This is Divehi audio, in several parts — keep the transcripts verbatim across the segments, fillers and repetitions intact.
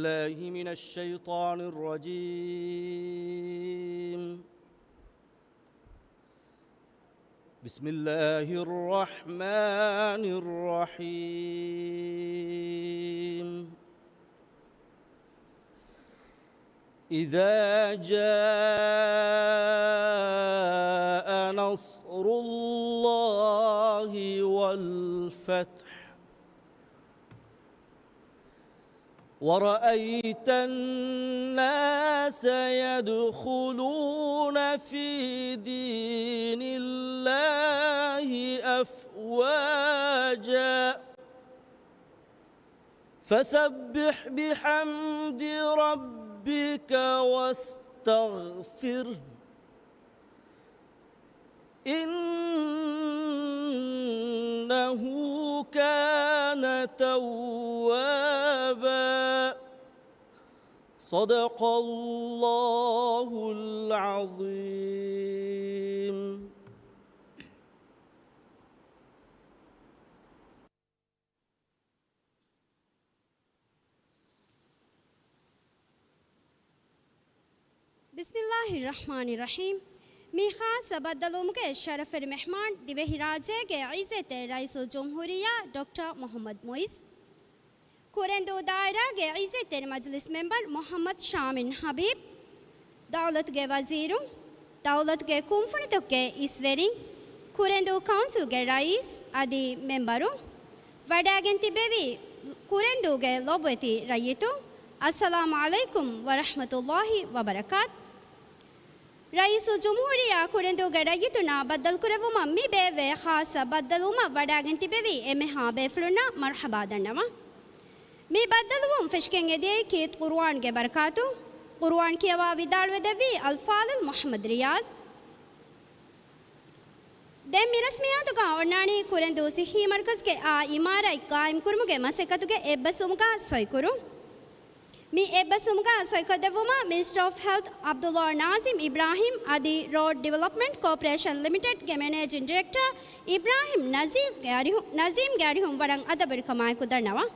بالله من الشيطان الرجيم. بسم الله الرحمن الرحيم. إذا جاء نصر الله والفتح ورأيت الناس يدخلون في دين الله أفواجا فسبح بحمد ربك واستغفره إنه كان توابا. صدق الله العظيم. ބިސްމިއްލާހި ރަޙްމާނި ރަޙީމް. މި ޚާއްޞަ ބައްދަލުވުމުގެ ޝަރަފުވެރި މެހްމާން ދިވެހިރާއްޖޭގެ ޢިއްޒަތްތެރި ރައީސުލްޖުމްހޫރިއްޔާ ޑޮކްޓަރ މުޙައްމަދު މުޢިއްޒު. ކުރެންދޫ ދާއިރާގެ ޢިއްޒަތްތެރި މަޖިލިސް މެމްބަރު މުޙައްމަދު ޝާމިން ޙަބީބް، ދައުލަތުގެ ވަޒީރު، ދައުލަތުގެ ކުންފުނިތަކުގެ އިސްވެރިން، ކުރެންދޫ ކައުންސިލްގެ ރައީސް އަދި މެމްބަރު، ވަޑައިގެން ތިއްބެވި ކުރެންދޫގެ ލޮބުވެތި ރައްޔިތު، އައްސަލާމު ޢަލައިކުމް ވަރަޙްމަތުﷲި ވަބަރަކާތު. ރައީސުލްޖުމްހޫރިއްޔާ ކުރެންދޫގެ ރައްޔިތުންނާ ބައްދަލުކުރެއްވުމަށް މި ބޭއްވޭ ޚާއްޞަ ބައްދަލުވުމަށް ވަޑައިގެން ތިއްބެވި އެންމެހާ ބޭފުޅުންނަށް މަރުޙަބާ ދަންނަވަން. މި ބައްދަލުވުން ފެށިގެން އެދިޔައީ ކީރިތި ޤުރުއާންގެ ބަރަކާތުން. ޤުރުއާން ކިޔަވާ ވިދާޅުވެދެއްވީ އަލްފާޟިލް މުޙައްމަދު ރިޔާޒް. ދެން މި ރަސްމިއްޔާތުގަ އޮންނާނީ ކުރެންދޫ ޞިއްޙީ މަރުކަޒުގެ އާ އިމާރާތް ޤާއިމްކުރުމުގެ މަސައްކަތުގެ އެއްބަސްވުމުގަ ސޮއިކުރުން. މި އެއްބަސްވުމުގަ ސޮއިކޮށްދެއްވުމަށް މިނިސްޓަރ އޮފް ހެލްތް ޢަބްދުﷲ ނާޒިމް އިބްރާހީމް އަދި ރޯޑް ޑިވެލޮޕްމަންޓް ކޯޕަރޭޝަން ލިމިޓެޑްގެ މެނޭޖިން ޑިރެކްޓަރ އިބްރާހީމް ނަޒީމްގެ އަރިހު-، ނަޒީމްގެ އަރިހުން ވަރަށް އަދަބުވެރިކަމާއެކު ދަންނަވަން.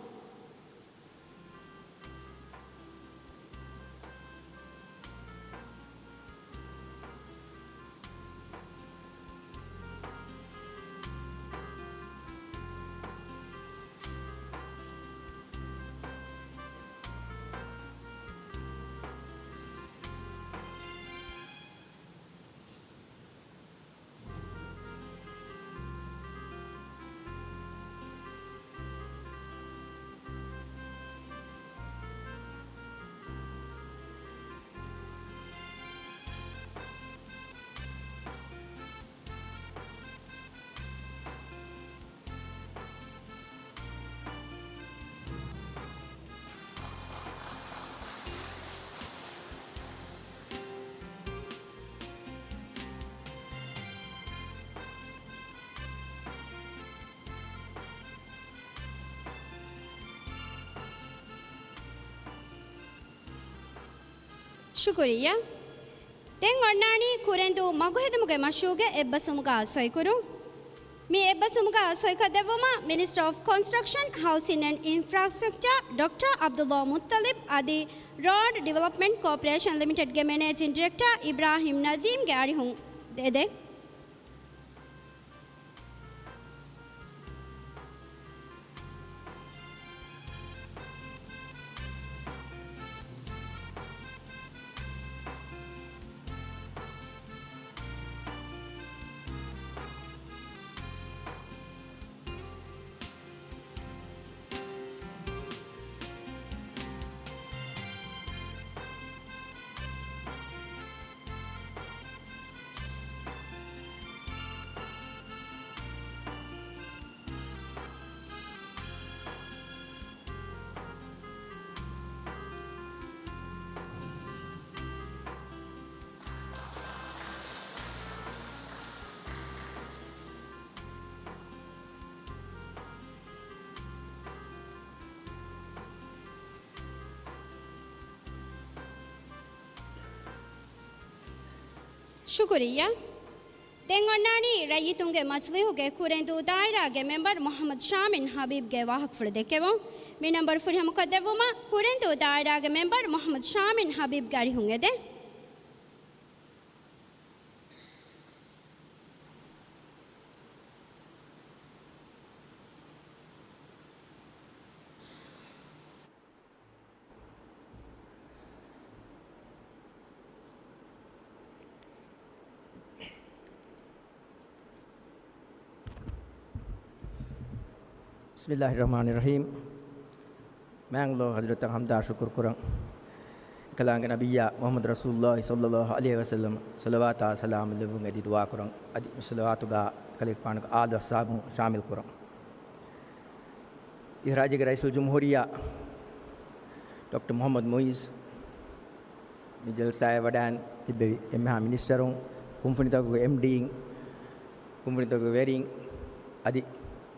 ޝުކުރިއްޔާ. ދެން އޮންނާނީ ކުރެންދޫ މަގުހެދުމުގެ މަޝްރޫޢުގެ އެއްބަސްވުމުގަ ސޮއިކުރުން. މި އެއްބަސްވުމުގަ ސޮއިކޮށްދެއްވުމަށް މިނިސްޓަރ އޮފް ކޮންސްޓްރަކްޝަން، ހައުސިން އެންޑް އިންފްރާސްޓްރަކްޗާ ޑޮކްޓަރ ޢަބްދުﷲ މުއްޠަލިބް އަދި ރޯޑް ޑިވެލޮޕްމަންޓް ކޯޕަރޭޝަން ލިމިޓެޑްގެ މެނޭޖިން ޑިރެކްޓަރ އިބްރާހީމް ނަޒީމްގެ އަރިހުން ދެދެން. ޝުކުރިއްޔާ. ދެން އޮންނާނީ ރައްޔިތުންގެ މަޖިލީހުގެ ކުރެންދޫ ދާއިރާގެ މެމްބަރު މުޙައްމަދު ޝާމިން ޙަބީބްގެ ވާހަކަފުޅު ދެއްކެވުން. މި ނަންބަރު ފުރިހަމަކޮށްދެއްވުމަށް ކުރެންދޫ ދާއިރާގެ މެމްބަރު މުޙައްމަދު ޝާމިން ޙަބީބްގެ އަރިހުން އެދެން. ބިސްމިއްލާހި ރަޙްމާނި ރަޙީމް. މާތް ﷲ ޙަޟްރަތަށް ޙަމްދާ ޝުކުރު ކުރަން. އެކަލާނގެ ނަބިއްޔާ މުޙައްމަދު ރަސޫލުﷲ ޞައްލައްލާހު ޢަލައިހި ވަސައްލަމަށް ޞަލަވާތާ ސަލާމް ލެއްވުން އެދި ދުޢާ ކުރަން. އަދި މި ޞަލަވާތުގަ އެކަލޭގެފާނުގެ އާލު އަޞްޙާބުން ޝާމިލް ކުރަން. އިހްރާޖީގެ ރައީސުލްޖުމްހޫރިއްޔާ ޑޮކްޓަރ މުޙައްމަދު މުޢިއްޒު، މި ޖަލްސާއަށް ވަޑައިން ތިއްބެވި އެންމެހާ މިނިސްޓަރުން، ކުންފުނިތަކުގެ އެމްޑީއިން، ކުންފުނިތަކުގެ ވެރިން، އަދި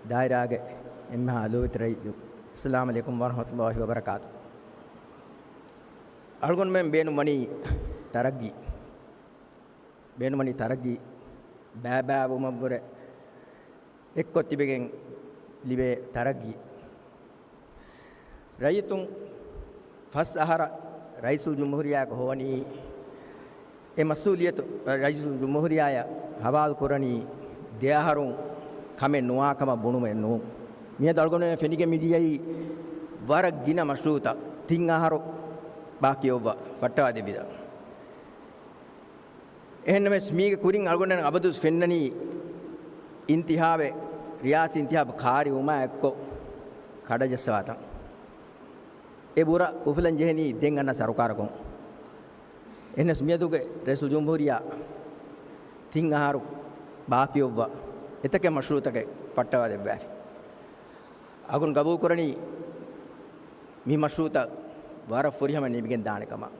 ދާއިރާގެ އެންމެހާ ލޯބިވެތި ރައްޔިތުން، އައްސަލާމު ޢަލައިކުމް ވަރަޙްމަތުﷲ ވަބަރަކާތު. އަޅުގަނޑުމެން ބޭނުންވަނީ ތަރައްގީ. ބޭނުންވަނީ ތަރައްގީ. ބައިބައިވުމަށްވުރެ އެއްކޮށް ތިބެގެން ލިބޭ ތަރައްގީ. ރައްޔިތުން ފަސް އަހަރަށް ރައީސުލްޖުމްހޫރިއްޔާއަކަށް ހޮވަނީ، އެ މަސްއޫލިއްޔަތު ރައީސުލްޖުމްހޫރިއްޔާއަށް ހަވާލު ކުރަނީ ދެ އަހަރުން ކަމެއް ނުވާ ކަމަށް ބުނުމެއް ނޫން. މިއަދު އަޅުގަނޑުމެން ފެނިގެން މިދިޔައީ ވަރަށް ގިނަ މަޝްރޫޢުތައް ތިން އަހަރު ބާކީއޮއްވާ ފައްޓަވާ ދެއްވިތަން. އެހެންނަމަވެސް، މީގެ ކުރިން އަޅުގަނޑަށް އަބަދުވެސް ފެންނަނީ، އިންތިހާބެއް، ރިޔާސީ އިންތިހާބު ކާރިވުމާ އެއްކޮށް ކަޑަޖައްސަވާތަން. އެ ބުރަ އުފުލަން ޖެހެނީ ދެން އަންނަ ސަރުކާރަކުން. އެހެނަސް މިއަދުގެ ރައީސުލްޖުމްހޫރިއްޔާ ތިން އަހަރު ބާކީއޮއްވާ އެތަކެއް މަޝްރޫޢުތަކެއް ފައްޓަވާ ދެއްވާފި. އަޅުގަނޑު ގަބޫލުކުރަނީ މި މަޝްރޫޢުތައް ވަރަށް ފުރިހަމަ ނިމިގެން ދާނެ ކަމަށް.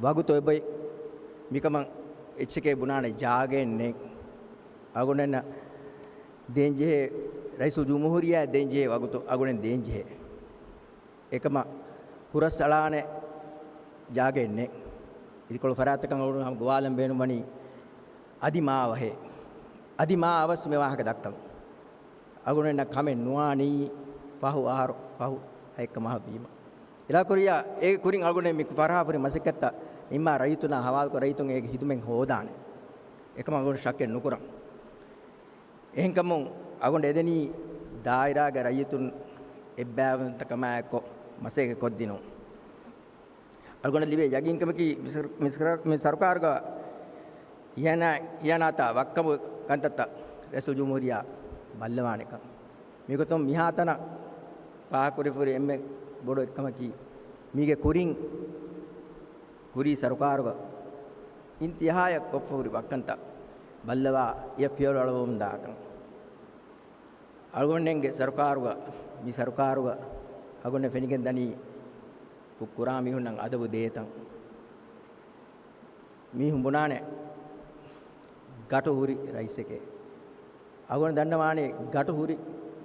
ވަގުތު އެބައި މިކަމަށް އެއްޗެކޭ ބުނާނެ ޖާގައެއް ނެތް. އަޅުގަނޑަށް ދޭންޖެހޭ، ރައީސުލްޖުމްހޫރިއްޔާ ދޭންޖެހޭ ވަގުތު އަޅުގަނޑަށް ދޭންޖެހޭ. އެކަމަށް ހުރަސްއަޅާނެ ޖާގައެއް ނެތް. އިދިކޮޅު ފަރާތްތަކަށް އަޅުގަނޑު ހަމަ ގޮވާލަން ބޭނުންވަނީ އަދި މާވަހޭ. އަދި މާ އަވަސް މި ވާހަކަ ދައްކަން. އަޅުގަނޑަށް ކަމެއް ނުވާނީ ފަހު އަހަރު، ފަހު ހައެއްކަ މަހަށް ވީމަ. އިރާދަކުރިޔާ، އޭގެ ކުރިން އަޅުގަނޑު މި ފަރާ ހުރި މަސައްކަތްތައް ނިންމާ ރައްޔިތުންނާ ހަވާލުކޮށް ރައްޔިތުން އޭގެ ހިދުމަތް ހޯދާނެ. އެކަމަށް އަޅުގަނޑު ޝައްކެއް ނުކުރަން. އެހެންކަމުން އަޅުގަނޑު އެދެނީ ދާއިރާގެ ރައްޔިތުން އެއްބައިވަންތަކަމާއެއްކޮށް މަސައްކަތް ކޮށްދިނުން. އަޅުގަނޑަށް ލިބޭ ޔަގީންކަމަކީ މި ސަރު-، މި ސަރު-، މި ސަރުކާރުގަ ހިޔާނާ-، ހިޔާނާތާ ވައްކަމު ކަންތައްތައް ރައީސުލްޖުމްހޫރިއްޔާ ބައްލަވާނެކަން. މިގޮތުން މިހާތަނަށް ފާހަގަކުރިފަހުރި އެންމެ ބޮޑު އެއްކަމަކީ، މީގެ ކުރިން ކުރީ ސަރުކާރުގަ އިންތިހާޔަށް ކޮށްފަހުރި ވައްކަންތައް ބައްލަވާ އެޔަށް ފިޔަވަޅު އަޅަވަމުންދާކަން. އަޅުގަނޑެއްގެ ސަރުކާރުގަ، މި ސަރުކާރުގަ އަޅުގަނޑަށް ފެނިގެން ދަނީ ކުށް ކުރާ މީހުންނަށް އަދަބު ދޭތަން. މީހުން ބުނާނެ ގަޓު ހުރި ރައީސެކޭ. އަޅުގަނޑު ދަންނަވާނީ ގަޓު ހުރި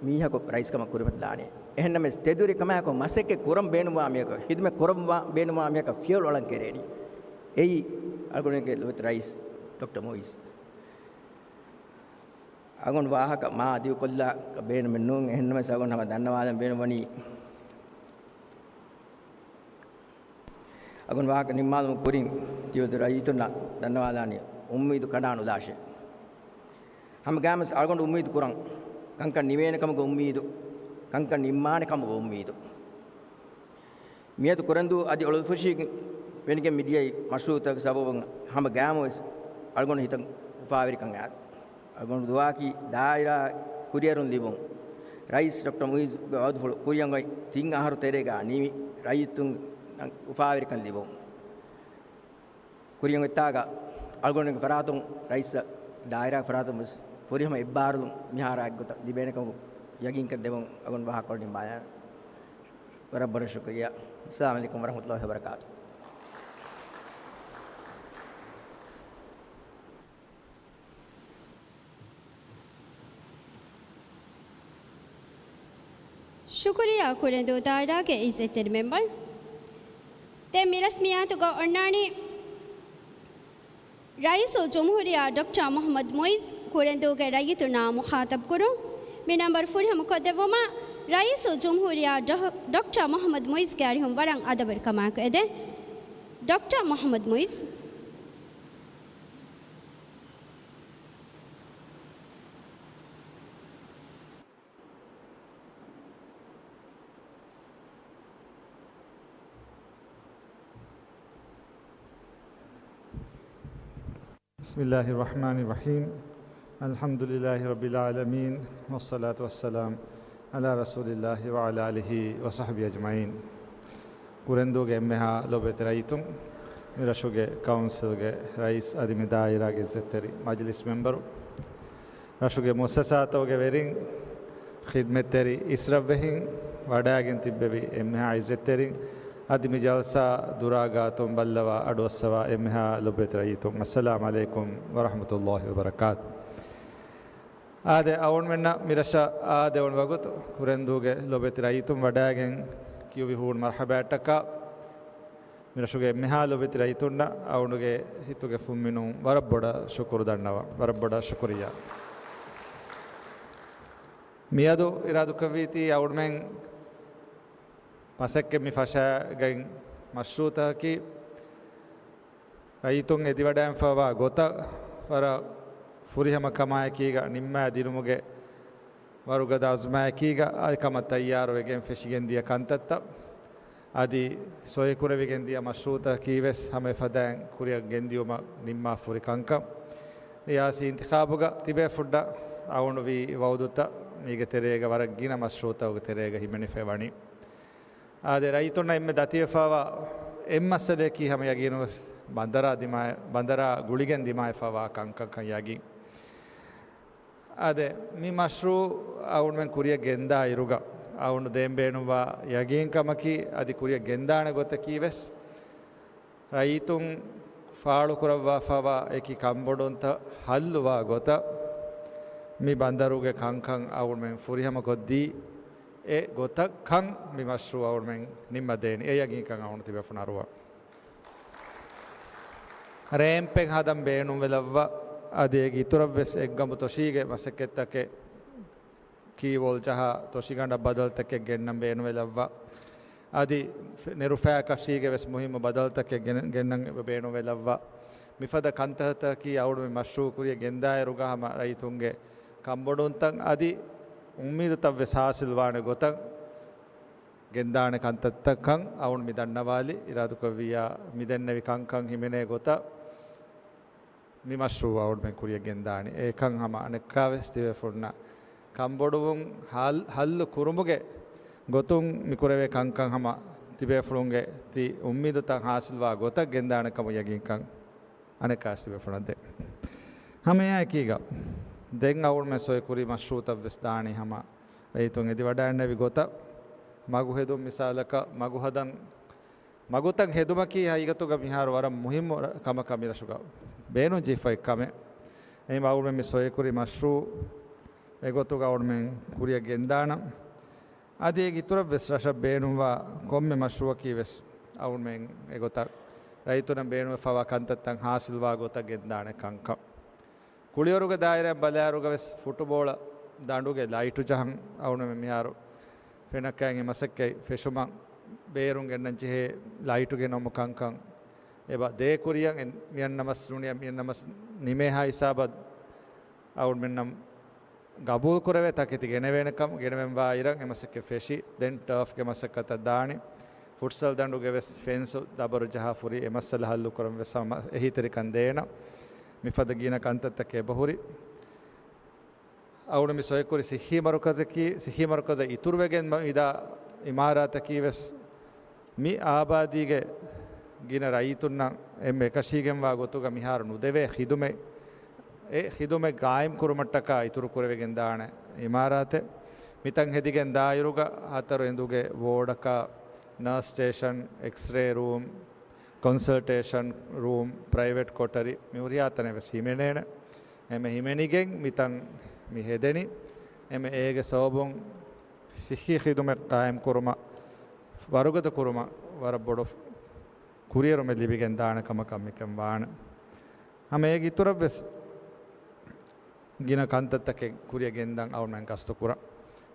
މީހަކު ރައީސްކަމަށް ކުރިމަތިލާނީ. އެހެންނަމަވެސް ތެދުވެރި ކަމާއެކު މަސައްކަތް ކުރަން ބޭނުންވާ މީހަކަށް، ޚިދުމަތް ކުރަން ވާ-، ބޭނުންވާ މީހަކަށް ފިޔަވަޅު އަޅަން ކެރޭނީ. އެއީ އަޅުގަނޑުގެ ލޮބުވެތި ރައީސް ޑޮކްޓަރ މުޢިއްޒު. އަޅުގަނޑު ވާހަކަ މާ ދިގުކޮށްލާ ބޭނުމެއް ނޫން. އެހެންނަމަވެސް އަޅުގަނޑު ހަމަ ދަންނަވާލަން ބޭނުންވަނީ، އަޅުގަނޑު ވާހަކަ ނިންމާލުމުގެ ކުރިން ތިބޭފުޅު ރައްޔިތުންނަށް ދަންނަވާލާނީ، އުއްމީދު ކަނޑާނުލާށޭ. ހަމަ ގާމަސް އަޅުގަނޑު އުއްމީދު ކުރަން، ކަންކަން ނިވޭނެ ކަމުގެ އުއްމީދު، ކަންކަން ނިންމާނެ ކަމުގެ އުއްމީދު. މިއަދު ކުރެންދޫ އަދި އޮޅުފުށީގެން ފެނިގެން މިދިޔައީ މަޝްރޫޢުތަކުގެ ސަބަބުން ހަމަ ގާމުވެސް އަޅުގަނޑު ހިތަށް އުފާވެރިކަން އާ. އަޅުގަނޑު ދުޢާއަކީ ދާއިރާ ކުރިއެރުން ލިބުން. ރައީސް ޑޮކްޓަރ މުޢިއްޒުގެ ވަޢުދުފުޅު ކުރިއަށް އޮތް ތިން އަހަރު ތެރޭގަ ނިމި ރައްޔިތުން އުފާވެރިކަން ލިބުން. ކުރިއަށް އޮތްތާގަ އަޅުގަނޑުގެ ފަރާތުން ރައީސް ދާއިރާ ފަރާތުން ވެސް ފުރިހަމަ އެއްބާރުލުން މިހާރާ އެއްގޮތަށް ލިބޭނެ ކަމަށް ޔަގީންކަން ދެމުން އަޅުގަނޑު ވާހަކަކޮޅު ނިންމާލާނަން. ވަރަށް ބޮޑަށް ޝުކުރިއްޔާ. އައްސަލާމު ޢަލައިކުމް ވަރަޙްމަތުﷲ ވަބަރަކާތުހު. ޝުކުރިއްޔާ ކުރެންދޫ ދާއިރާގެ އިއްޒަތްތެރި މެމްބަރު. ދެން މި ރަސްމިއްޔާތުގަ އޮންނާނީ ރައީސުލްޖުމްހޫރިއްޔާ ޑޮކްޓަރ މުޙައްމަދު މުޢިއްޒު ކުރެންދޫގެ ރައްޔިތުންނާ މުޚާޠަބުކުރުން. މި ނަންބަރު ފުރިހަމަކޮށްދެއްވުމަށް، ރައީސުލްޖުމްހޫރިއްޔާ ޑޮ-، ޑޮކްޓަރ މުޙައްމަދު މުޢިއްޒުގެ އަރިހުން ވަރަށް އަދަބުވެރިކަމާއެކު އެދެން. ޑޮކްޓަރ މުޙައްމަދު މުޢިއްޒު. بسم الله الرحمن الرحيم. الحمد لله رب العالمين، والصلاة والسلام على رسول الله وعلى آله وصحبه أجمعين. ކުރެންދޫގެ އެންމެހާ ލޮބުވެތި ރައްޔިތުން، މި ރަށުގެ ކައުންސިލްގެ ރައީސް އަދި މި ދާއިރާގެ އިއްޒަތްތެރި މަޖިލިސް މެމްބަރު، ރަށުގެ މުއައްސަސާތަކުގެ ވެރިން، ޚިދްމަތްތެރި އިސްރަށްވެހިން، ވަޑައިގެން ތިއްބެވި އެންމެހާ އިއްޒަތްތެރިން، އަދި މި ޖަލްސާ ދުރާ ގާތުން ބައްލަވާ އަޑުއައްސަވާ އެންމެހާ ލޮބުވެތި ރައްޔިތުން، އައްސަލާމު ޢަލައިކުމް ވަރަޙްމަތުﷲި ވަބަރަކާތު. އާދެ، އަޅުގަނޑުމެންނަށް މި ރަށަށް އާދެވުނު ވަގުތު ކުރެންދޫގެ ލޮބުވެތި ރައްޔިތުން ވަޑައިގެން ކިޔުވި ހޫނު މަރްޙަބާއަށްޓަކާ، މި ރަށުގެ އެންމެހާ ލޮބުވެތި ރައްޔިތުންނަށް އަޅުގަނޑުގެ ހިތުގެ ފުންމިނުން ވަރަށް ބޮޑަށް ޝުކުރު ދަންނަވަން. ވަރަށް ބޮޑަށް ޝުކުރިއްޔާ. މިއަދު އިރާދަކުރެއްވީތީ އަޅުގަނޑުމެން މަސައްކަތް މި ފަށައިގަތް މަޝްރޫޢުތަކަކީ، ރައްޔިތުން އެދިވަޑައިގެންފަވާ ގޮތަށް ވަރަށް ފުރިހަމަކަމާއެކީގަ ނިންމާ ދިނުމުގެ ވަރުގަދަ އަޒުމާއެކީގަ އަދި ކަމަށް ތައްޔާރުވެގެން ފެށިގެންދިޔަ ކަންތައްތައް، އަދި ސޮއިކުރެވިގެންދިޔަ މަޝްރޫޢުތަކީވެސް ހަމަ އެފަދައިން ކުރިއަށް ގެންދިޔުމަށް ނިންމާފަ ހުރި ކަންކަން. ރިޔާސީ އިންތިޚާބުގަ ތިބޭފުޅުންނަށް އަޅުގަނޑު ވީ ވަޢުދުތައް މީގެ ތެރޭގަ ވަރަށް ގިނަ މަޝްރޫޢުތަކުގެ ތެރޭގަ ހިމެނިފައި ވަނީ. އާދެ، ރައްޔިތުންނަށް އެންމެ ދަތިވެފަވާ އެއް މައްސަލައަކީ ހަމަ ޔަގީނުވެސް ބަނދަރާ ދިމާ-، ބަނދަރާ ގުޅިގެން ދިމާވެފަވާ ކަންކަންކަން ޔަގީން. އާދެ، މި މަޝްރޫޢު އަޅުގަނޑުމެން ކުރިއަށް ގެންދާ އިރުގަ އަޅުގަނޑު ދޭން ބޭނުންވާ ޔަގީންކަމަކީ، އަދި ކުރިއަށް ގެންދާނެ ގޮތަކީވެސް، ރައްޔިތުން ފާޅުކުރައްވާފަވާ އެކި ކަންބޮޑުވުންތައް ހައްލުވާ ގޮތަށް، މި ބަނދަރުގެ ކަންކަން އަޅުގަނޑުމެން ފުރިހަމަކޮށްދީ، އެ ގޮތަށް ކަން މި މަޝްރޫޢު އަޅުގަނޑުމެން ނިންމަދޭނީ. އެ ޔަގީންކަން އަޅުގަނޑު ތިބޭފުޅުން އަރުވާ. ރޭމްޕެއް ހަދަން ބޭނުންވެލައްވާ، އަދި އޭގެ އިތުރަށްވެސް އެއްގަނބު ތޮށީގެ މަސައްކަތްތަކެއް، ކީ ވޯލް ޖަހާ ތޮށިގަނޑަށް ބަދަލުތަކެއް ގެންނަން ބޭނުންވެލައްވާ، އަދި ފެ-، ނެރުފައިކަށީގެ ވެސް މުހިއްމު ބަދަލުތަކެއް ގެން-، ގެންނަން ބޭނުންވެލައްވާ. މިފަދަ ކަންތައްތަކަކީ އަޅުގަނޑު މި މަޝްރޫޢު ކުރިއަށް ގެންދާއިރުގަ ހަމަ ރައްޔިތުންގެ ކަންބޮޑުވުންތައް އަދި އުއްމީދުތައް ވެސް ހާސިލްވާނެ ގޮތަށް ގެންދާނެ ކަންތައްތައްކަން އަޅުގަނޑު މި ދަންނަވާލި. އިރާދަކުރެއްވިއްޔާ މި ދެންނެވި ކަންކަން ހިމެނޭ ގޮތަށް މި މަޝްރޫޢު އަޅުގަނޑުމެން ކުރިއަށް ގެންދާނީ. އެކަން ހަމަ އަނެއްކާވެސް ތިބޭފުޅުންނަށް ކަންބޮޑުވުން ހައް-، ހައްލު ކުރުމުގެ ގޮތުން މި ކުރެވޭ ކަންކަން ހަމަ ތިބޭފުޅުންގެ ތި އުއްމީދުތައް ހާސިލްވާ ގޮތަށް ގެންދާނެ ކަމަށް ޔަގީންކަން އަނެއްކާވެސް ތިބޭފުޅުންނަށް ދޭ. ހަމައެއާއެކީގަ ދެން އަޅުގަނޑުމެން ސޮއިކުރި މަޝްރޫޢުތައް ވެސް ދާނީ ހަމަ ރައްޔިތުން އެދިވަޑައިގެންނެވި ގޮތަށް. މަގު ހެދުން މިސާލަކަށް، މަގު ހަދަން މަގުތައް ހެދުމަކީ ހަގީގަތުގަ މިހާރު ވަރަށް މުހިއްމު ރަ-، ކަމަކަށް މި ރަށުގަ ބޭނުންޖެހިފައި ކަމެއް. އެހެންވީމަ އަޅުގަނޑުމެން މި ސޮއިކުރި މަޝްރޫޢު އެގޮތުގަ އަޅުގަނޑުމެން ކުރިއަށް ގެންދާނަން. އަދި އޭގެ އިތުރަށް ވެސް ރަށަށް ބޭނުންވާ ކޮންމެ މަޝްރޫޢަކީ ވެސް އަޅުގަނޑުމެން އެގޮތަށް ރައްޔިތުންނަށް ބޭނުންވެފަވާ ކަންތައްތައް ހާސިލްވާ ގޮތަށް ގެންދާނެ ކަންކަން. ކުޅިވަރުގެ ދާއިރާއިން ބަލާއިރުގަ ވެސް ފުޓުބޯޅަ ދަނޑުގެ ލައިޓު ޖަހަން އަޅުގަނޑުމެން މިހާރު ފެނަކައިގެ މަސައްކަތް ފެށުމަށް ބޭރުން ގެންނަން ޖެހޭ ލައިޓު ގެނައުމު ކަންކަން. އެބަ ދޭ ކުރިއަށް އެ-، މިއަންނަމަސް ނޫނީ މިއަންނަމަސް ނިމޭހާ ހިސާބަށް އަޅުގަނޑުމެންނަށް ގަބޫލު ކުރެވޭ ތަކެތި ގެނެވޭނެ ކަމަށް ގެނެވެން ވާ އިރަށް އެ މަސައްކަތް ފެށި. ދެން ޓާފްގެ މަސައްކަތަށް ދާނީ. ފުޓްސަލް ދަނޑުގެ ވެސް ފެންސު ދަބަރު ޖަހާ ފުރި އެ މައްސަލަ ހައްލު ކުރަން ވެސް ހަމަ އެހީތެރިކަން ދޭނަން. މިފަދަ ގިނަ ކަންތައްތަކެއް އެބަހުރި. އަޅުގަނޑު މި ސޮއިކުރި ސިއްހީ މަރުކަޒަކީ، ސިއްހީ މަރުކަޒަށް އިތުރުވެގެން މި އިދާ އިމާރާތަކީ ވެސް މި އާބާދީގެ ގިނަ ރައްޔިތުންނަށް އެންމެ އެކަށީގެންވާ ގޮތުގަ މިހާރު ނުދެވޭ ޚިދުމަތް، އެ ޚިދުމަތް ގާއިމް ކުރުމަށްޓަކާ އިތުރު ކުރެވިގެން ދާނެ އިމާރާތެއް. މިތަން ހެދިގެން ދާއިރުގަ ހަތަރު އެނދުގެ ވޯޑަކަށް ނަރސް ސްޓޭޝަން، އެކްސްރޭ ރޫމް، ކޮންސަލްޓޭޝަން ރޫމް، ޕްރައިވެޓް ކޮޓަރި، މި ހުރިހާ ތަނެއް ވެސް ހިމެނޭނެ. އެމެ ހިމެނިގެން މިތަން މި ހެދެނީ. އެމެ އޭގެ ސަބަބުން ސިއްހީ ޚިދުމަތް ޤާއިމް ކުރުމަށް، ވަރުގަދަ ކުރުމަށް ވަރަށް ބޮޑު ކުރިއެރުމެއް ލިބިގެން ދާނެ ކަމަކަށް މިކަން ވާނެ. ހަމަ އޭގެ އިތުރަށްވެސް ގިނަ ކަންތައްތަކެއް ކުރިއަށް ގެންދަން އަޅުމެން ގަސްތު ކުރަން.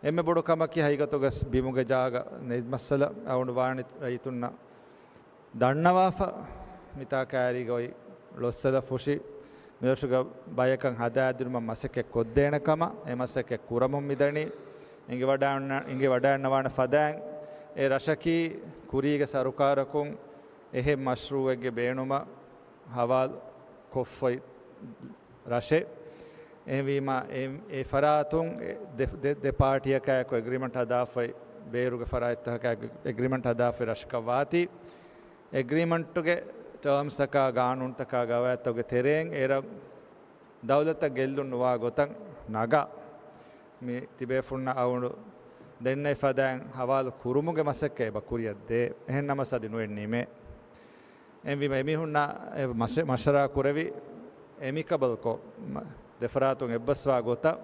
އެންމެ ބޮޑު ކަމަކީ ހަގީގަތުގަސް ބިމުގެ ޖާގަ ނެތް މައްސަލަ. އަޅުގަނޑު ވާނީ ރައްޔިތުންނަށް ދަންނަވާފަ، މިތާ ކައިރީގަ އޮތް ޅޮއްސަލަ ފުށި މިރަށުގަ ބަޔަކަށް ހަދާދިނުމަށް މަސައްކަތް ކޮށްދޭނެ ކަމަށް، އެ މަސައްކަތް ކުރަމުން މިދަނީ. އިނގިވަޑައިން-، އިނގިވަޑައިންނަވާނެ ފަދައިން އެ ރަށަކީ ކުރީގެ ސަރުކާރަކުން އެހެން މަޝްރޫއެއްގެ ބޭނުމަށް ހަވާލު ކޮށްފައި ރަށެއް. އެހެންވީމަ، އެ، އެ ފަރާތުން އެ ދެ، ދެ، ދެ ޕާޓީއަކާއެކު އެގްރިމަންޓް ހަދާފައި، ބޭރުގެ ފަރާތްތަކަކާއެކު އެގްރިމަންޓް ހަދާފައި ރަށަކަށް ވާތީ، އެގްރިމަންޓުގެ ޓާމްސްތަކާ، ގާނޫނުތަކާ، ގަވާއިދުތަކުގެ ތެރެއިން އެރަށް ދައުލަތަށް ގެއްލުން ނުވާ ގޮތަށް ނަގާ، މި ތިބޭފުންނަށް އަޅުގަނޑު ދެންނެވި ފަދައިން ހަވާލު ކުރުމުގެ މަސައްކަތް އެބަ ކުރިއަށް ދޭ. އެހެން ނަމަސް އަދި ނުއެއް ނިމޭ. އެހެންވީމަ އެމީހުންނާ އެ މަޝް-، މަޝްވަރާ ކުރެވި، އެމިކަބަލްކޮށް، މަ-، ދެފަރާތުން އެއްބަސްވާ ގޮތަށް،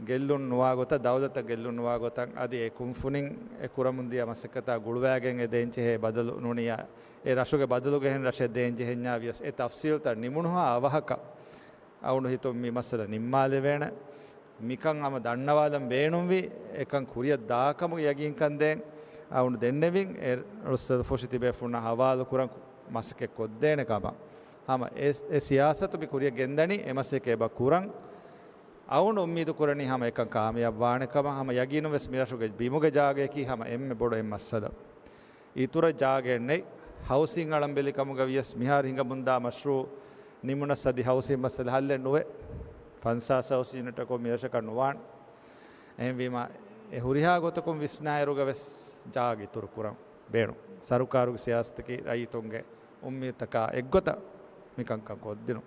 ގެއްލުން ނުވާ ގޮތަށް، ދައުލަތަށް ގެއްލުން ނުވާ ގޮތަށް، އަދި އެ ކުންފުނިން އެ ކުރަމުން ދިޔަ މަސައްކަތާ ގުޅުވައިގެން އެ ދޭންޖެހޭ ބަދަލު ނޫނިއްޔާ، އެ ރަށުގެ ބަދަލުގެ އެހެން ރަށެއް ދޭންޖެހެންޏާ ވިޔަސް އެ ތަފްސީލްތައް ނިމުނުހާ އަވަހަކަށް އަޅުގަނޑު ހިތުން މި މައްސަލަ ނިންމާލެވޭނެ. މިކަން ހަމަ ދަންނަވާލަން ބޭނުންވި، އެކަން ކުރިއަށް ދާކަމުގެ ޔަގީންކަން ދޭން އަޅުގަނޑު ދެންނެވިން، އެ ޅޮއްސަލަ ފުށި ތިބޭފުންނާ ހަވާލު ކުރަން މަސައްކަތް ކޮށްދޭނެ ކަމަށް. ހަމަ އެ، އެ ސިޔާސަތު މި ކުރިއަށް ގެންދަނީ، އެ މަސައްކަތް އެބަ ކުރަން. އަޅުގަނޑު އުއްމީދު ކުރަނީ ހަމަ އެކަން ކާމިޔާބު ވާނެ ކަމަށް. ހަމަ ޔަގީނުން ވެސް މިރަށުގެ ބިމުގެ ޖާގަޔަކީ ހަމަ އެންމެ ބޮޑު އެއް މައްސަލަ. އިތުރަށް ޖާގައެއް ނެތް. ހައުސިން އަޅަން ބެލި ކަމުގަ ވިޔަސް މިހާރު ހިނގަމުންދާ މަޝްރޫއު ނިމުނަސް އަދި ހައުސިން މައްސަލަ ހައްލެއް ނުވޭ. ފަންސާސް ހައުސް ޔުނިޓަކު މިރަށަކަށް ނުވާނެ. އެހެންވީމަ، އެ ހުރިހާ ގޮތަކުން ވިސްނާއިރުގަ ވެސް ޖާގަ އިތުރު ކުރަން ބޭނުން. ސަރުކާރުގެ ސިޔާސަތަކީ ރައްޔިތުންގެ އުއްމީދުތަކާ އެއްގޮތަށް މިކަންކަން ކޮށްދިނުން.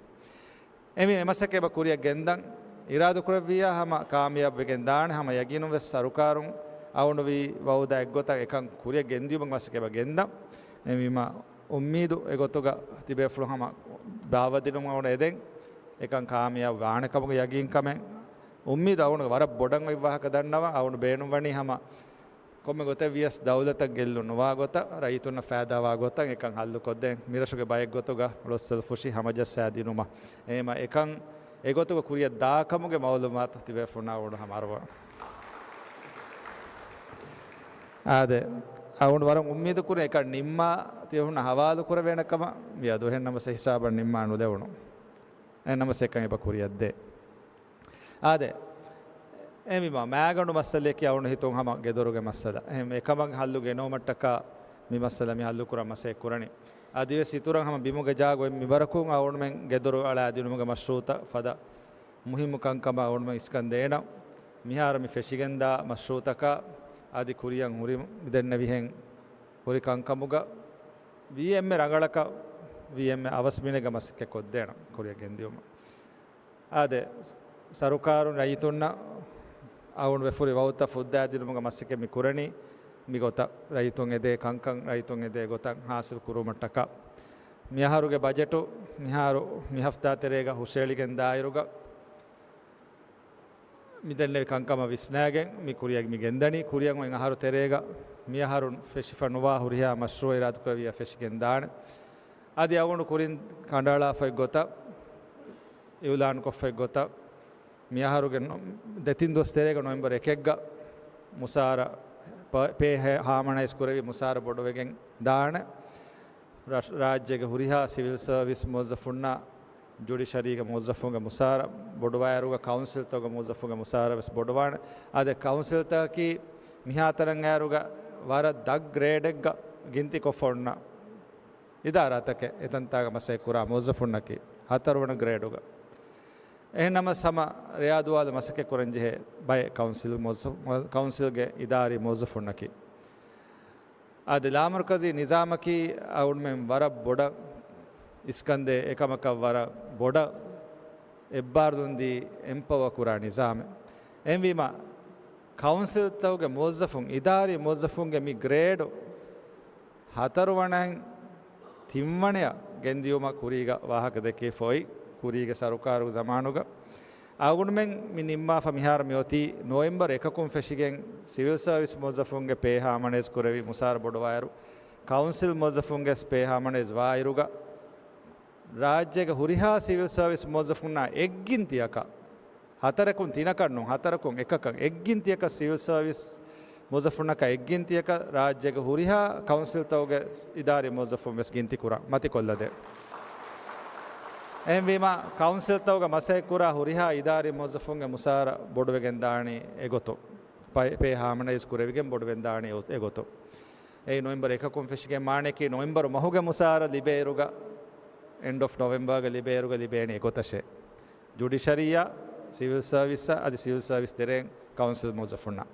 އެމީ އެ މަސައްކަތް އެބަ ކުރިއަށް ގެންދަން އިރާދަކުރެއްވިއްޔާ ހަމަ ކާމިޔާބުވެގެން ދާނެ. ހަމަ ޔަގީނުން ވެސް ސަރުކާރުން އަޅުގަނޑު ވީ ވައުދާ އެއްގޮތަށް އެކަން ކުރިއަށް ގެންދިޔުމުގެ މަސައްކަތް އެބަ ގެންދަން. އެމީމާ އުއްމީދު އެގޮތުގަ ތިބޭފުޅުން ހަމަ ބާއްވަދިނުމަށް އަޅުގަނޑު އެދެން. އެކަން ކާމިޔާބު ވާނެ ކަމުގެ ޔަގީންކަމެއް އުއްމީދު އަޅުގަނޑު ވަރަށް ބޮޑަށް އޮތް ވާހަކަ ދަންނަވަން. އަޅުގަނޑު ބޭނުންވަނީ ހަމަ ކޮންމެ ގޮތެއް ވިޔަސް ދައުލަތަށް ގެއްލުން ނުވާ ގޮތަށް، ރައްޔިތުންނަށް ފައިދާވާ ގޮތަށް އެކަން ހައްލު ކޮށްދޭން. މިރަށުގެ ބައެއް ގޮތުގަ ޅޮއްސަލަ ފުށި ހަމަޖައްސާ ދިނުމަށް. އެހެމަ އެކަން އެގޮތުގަ ކުރިއަށް ދާކަމުގެ މައުލޫމާތު ތިބޭފުންނާ އަޅުގަނޑު ހަމަ އަރުވަން. އާދެ، އަޅުގަނޑު ވަރަށް އުއްމީދު ކުރޭ އެކަން ނިންމާ ތިބޭފުންނަށް ހަވާލު ކުރެވޭނެ ކަމަށް. މިއަދު އެހެން ނަމަސް ހިސާބަށް ނިންމާ ނުލެވުނު. އެހެން ނަމަސް އެކަން އެބަ ކުރިއަށް ދޭ. އާދެ، އެހެންވީމާ، މާގަނޑު މައްސަލަޔަކީ އަޅުގަނޑު ހިތުން ހަމަ ގެދޮރުގެ މައްސަލަ. އެހެން އެކަމަށް ހައްލު ގެނައުމަށްޓަކާ މި މައްސަލަ މި ހައްލު ކުރަން މަސައްކަތް ކުރަނީ. އަދިވެސް އިތުރަށް ހަމަ ބިމުގެ ޖާގަ އޮތް މިވަރަކުން އަޅުގަނޑުމެން ގެދޮރު އަޅާދިނުމުގެ މަޝްރޫއުތައް ފަދަ މުހިއްމު ކަންކަމަށް އަޅުގަނޑުމެން އިސްކަން ދޭނަން. މިހާރު މި ފެށިގެންދާ މަޝްރޫއުތަކާ އަދި ކުރިއަށް ހުރި މިދެންނެވިހެން ހުރި ކަންކަމުގަ ވީ އެންމެ ރަނގަޅަކަށް ވީ އެންމެ އަވަސް މިނެގަ މަސައްކަތް ކޮށްދޭނަން ކުރިއަށް ގެންދިޔުމަށް. އާދެ، ސަރުކާރުން ރައްޔިތުންނަށް އަޅުގަނޑު ވެފުރި ވައުދުތައް ފުއްދާދިނުމުގެ މަސައްކަތް މި ކުރަނީ މިގޮތަށް. ރައްޔިތުން އެދޭ ކަންކަން ރައްޔިތުން އެދޭ ގޮތަށް ހާސިލް ކުރުމަށްޓަކާ. މިއަހަރުގެ ބަޖެޓު މިހާރު މި ހަފްތާ ތެރޭގަ ހުށައެޅިގެން ދާއިރުގަ މިދެންނެވި ކަންކަމަށް ވިސްނާގެން މި ކުރިއަށް މި ގެންދަނީ. ކުރިއަށް އޮތް އަހަރު ތެރޭގަ މިއަހަރު ފެށިފަ ނުވާ ހުރިހާ މަޝްރޫއެއް އިރާދަކުރެއްވިއްޔާ ފެށިގެން ދާނެ. އަދި އަޅުގަނޑު ކުރިން ކަނޑައަޅާފައި ގޮތަށް، އިއުލާންކޮށްފައި ގޮތަށް، މިއަހަރުގެ ނޮ-، ދެތިން ދުވަސް ތެރޭގަ ނޮވެމްބަރު އެކެއްގަ މުސާރަ ޕ-، ޕޭ ހެ-، ހާމަނައިޒް ކުރެވި މުސާރަ ބޮޑުވެގެން ދާނެ. ރަށް-، ރާއްޖޭގެ ހުރިހާ ސިވިލް ސަރވިސް މުވައްޒަފުންނާ، ޖުޑިޝަރީގެ މުވައްޒަފުންގެ މުސާރަ ބޮޑުވާއިރުގަ، ކައުންސިލްތަކުގެ މުވައްޒަފުންގެ މުސާރަ ވެސް ބޮޑުވާނެ. އަދި ކައުންސިލްތަކަކީ މިހާތަނަށް އައިރުގަ ވަރަށް ދަށް ގްރޭޑެއްގަ ގިންތިކޮށްފަ އޮންނަ އިދާރާތަކެއް. އެތަންތާގަ މަސައްކަތް ކުރާ މުވައްޒަފުންނަކީ ހަތަރުވަނަ ގްރޭޑުގަ. އެހެންނަމަސް ހަމަ ރެޔާދުވާލު މަސައްކަތް ކުރަންޖެހޭ ބައެއް ކައުންސިލް މުވައްޒަފު-، ކައުންސިލްގެ އިދާރީ މުވައްޒަފުންނަކީ. އާދެ، ލާމަރުކަޒީ ނިޒާމަކީ އަޅުގަނޑުމެން ވަރަށް ބޮޑަށް އިސްކަންދޭ އެކަމަކަށް ވަރަށް ބޮޑަށް އެއްބާރުލުންދީ އެމްޕަވަ ކުރާ ނިޒާމެއް. އެހެންވީމަ، ކައުންސިލްތަކުގެ މުވައްޒަފުން، އިދާރީ މުވައްޒަފުންގެ މި ގްރޭޑު ހަތަރުވަނައިން ތިންވަނަޔަށް ގެންދިޔުމަށް ކުރީގަ ވާހަކަ ދެއްކިފަ އޮތް، ކުރީގެ ސަރުކާރުގެ ޒަމާނުގަ. އަޅުގަނޑުމެން މި ނިންމާފަ މިހާރު މިއޮތީ ނޮވެމްބަރު އެކަކުން ފެށިގެން ސިވިލް ސަރވިސް މުވައްޒަފުންގެ ޕޭ ހާމަނައިޒް ކުރެވި މުސާރަ ބޮޑުވާއިރު، ކައުންސިލް މުވައްޒަފުންގެ ޕޭ ހާމަނައިޒް ވާއިރުގަ، ރާއްޖޭގެ ހުރިހާ ސިވިލް ސަރވިސް މުވައްޒަފުންނާ އެއްގިންތިއަކަށް، ހަތަރަކުން ތިނަކަށް ނޫން، ހަތަރަކުން އެކަކަށް، އެއްގިންތިއަކަށް ސިވިލް ސަރވިސް މުވައްޒަފުންނަކަށް އެއްގިންތިއަކަށް ރާއްޖޭގެ ހުރިހާ ކައުންސިލްތަކުގެ އިދާރީ މުވައްޒަފުން ވެސް ގިންތިކުރަން މަތިކޮށްލަދޭ. އެހެންވީމާ، ކައުންސިލްތަކުގަ މަސައްކަތްކުރާ ހުރިހާ އިދާރީ މުވައްޒަފުންގެ މުސާރަ ބޮޑުވެގެން ދާނީ އެގޮތުން. ޕޭ ހާމަނައިޒް ކުރެވިގެން ބޮޑުވެން ދާނީ އެގޮތުން. އެއީ ނޮވެމްބަރު އެކަކުން ފެށިގެން މާނައަކީ ނޮވެމްބަރު މަހުގެ މުސާރަ ލިބޭއިރުގަ، އެންޑް އޮފް ނޮވެމްބަރުގަ ލިބޭއިރުގަ ލިބޭނީ އެގޮތަށޭ. ޖުޑިޝަރީއާ، ސިވިލް ސަރވިސްއާ، އަދި ސިވިލް ސަރވިސް ތެރެއިން ކައުންސިލް މުވައްޒަފުންނަށް.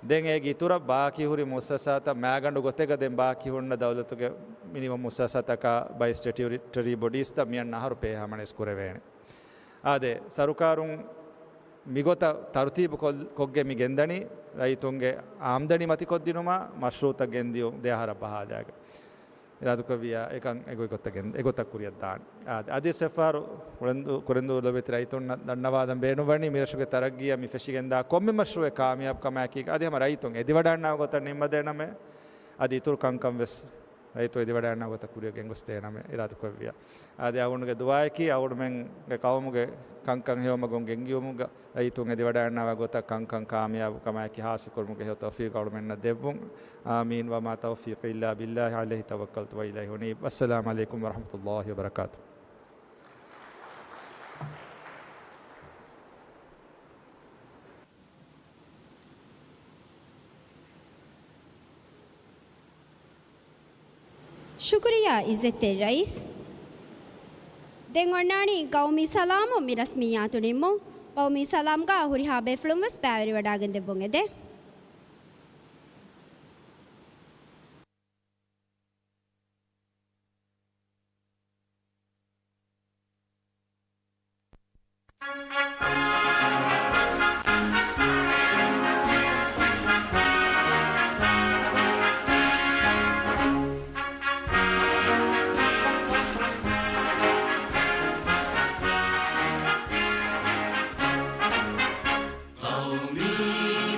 ދެން އޭގެ އިތުރަށް ބާކީ ހުރި މުއައްސަސާތައް މާގަނޑު ގޮތެއްގަ ދެން ބާކީ ހުންނަ ދައުލަތުގެ މިނިވަން މުއައްސަސާތަކާ ބައި ސްޓެޓިއުޓަރީ ބޮޑީސްތައް މިއަންނަ އަހަރު ޕޭ ހާމަނައިޒް ކުރެވޭނެ. އާދެ، ސަރުކާރުން މިގޮތަށް ތަރުތީބު ކޮށް-، ކޮށްގެން މި ގެންދަނީ ރައްޔިތުންގެ އާމްދަނީ މަތިކޮށްދިނުމަށް މަޝްރޫއުތައް ގެންދިޔުން ދެ އަހަރަށް ބަހާލާގެން. އިރާދަކުރެއްވިއްޔާ އެކަން އެގޮތް ގޮތަށް ގެން-، އެގޮތަށް ކުރިއަށް ދާން. އާދެ، އަދިވެސް އެއްފަހަރު ކުރެންދޫ-، ކުރެންދޫ ލޮބުވެތި ރައްޔިތުންނަށް ދަންނަވާލަން ބޭނުންވަނީ މިރަށުގެ ތަރައްގީއަށް މި ފެށިގެންދާ ކޮންމެ މަޝްރޫއެއް ކާމިޔާބުކަމާއެކީ އަދި ހަމަ ރައްޔިތުން އެދިވަޑައިގަންނަވާ ގޮތަށް ނިންމަދޭނަމޭ. އަދި އިތުރު ކަންކަން ވެސް ރައްޔިތުން އެދިވަޑައިގަންނަވާ ގޮތަށް ކުރިއަށް ގެންގޮސްދޭނަމޭ އިރާދަކުރެއްވިއްޔާ. އަދި އަޅުގަނޑުގެ ދުޢާއަކީ އަޅުގަނޑުމެންގެ ޤައުމުގެ ކަންކަން ހެޔޮމަގުން ގެންގިޔުމުގަ ރައްޔިތުން އެދިވަޑައިގަންނަވާ ގޮތަށް ކަންކަން ކާމިޔާބުކަމާއެކީ ހާސިލްކުރުމުގެ ހެޔޮ ތައުފީޤު އަޅުމެންނަށް ދެއްވުން. އާމީން. ވަމާ ތައުފީޤީ އިއްލާ ބިއްލާހި ޢަލައިހި ތަވައްކަލްތު ވައިލައިހި އުނީބް. ވައްސަލާމު ޢަލައިކުމް ވަރަޙްމަތުﷲި ވަބަރަކާތުހު. ޝުކުރިއްޔާ ޢިއްޒަތްތެރި ރައީސް. ދެން އޮންނާނީ ޤައުމީ ސަލާމުން މި ރަސްމިއްޔާތު ނިންމުން. ޤައުމީ ސަލާމްގަ ހުރިހާ ބޭފުޅުން ވެސް ބައިވެރިވަޑައިގެން ދެއްވުން އެދެން. ޤައުމީ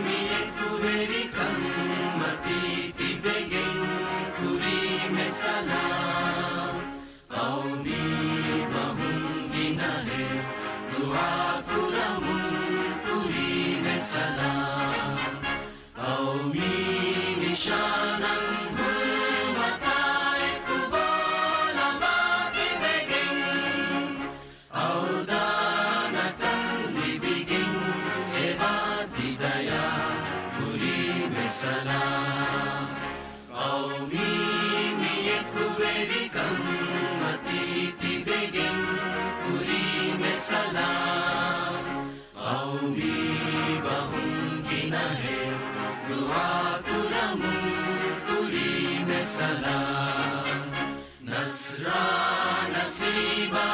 މި އެކުވެރިކަން މަތީ ތިބެގެން ކުރީމެ ސަލާމް. ޤައުމީ ބަހުން ގިނަހެއް ދުޢާ ކުރަމުން ކުރީމެ ސަލާމް. ޤައުމީ ނިޝާނަށް ހުރުމަތާ އެކު ބޯލަމާ ތިބެގެން އަޅުދާނަކަން ލިބިގެން އެބާ ތި ދަޔާ ކުރީމެ ސަލާމް. ޤައުމީ މި އެކުވެރިކަން މަތީ ތިބެގެން ކުރީމެ ސަލާމް. ޤައުމީ ބަހުން ގިނަހެއް ދުޢާ ކުރަމުން ކުރީމެ ސަލާމް. ނަޞްރާ ނަސީބާ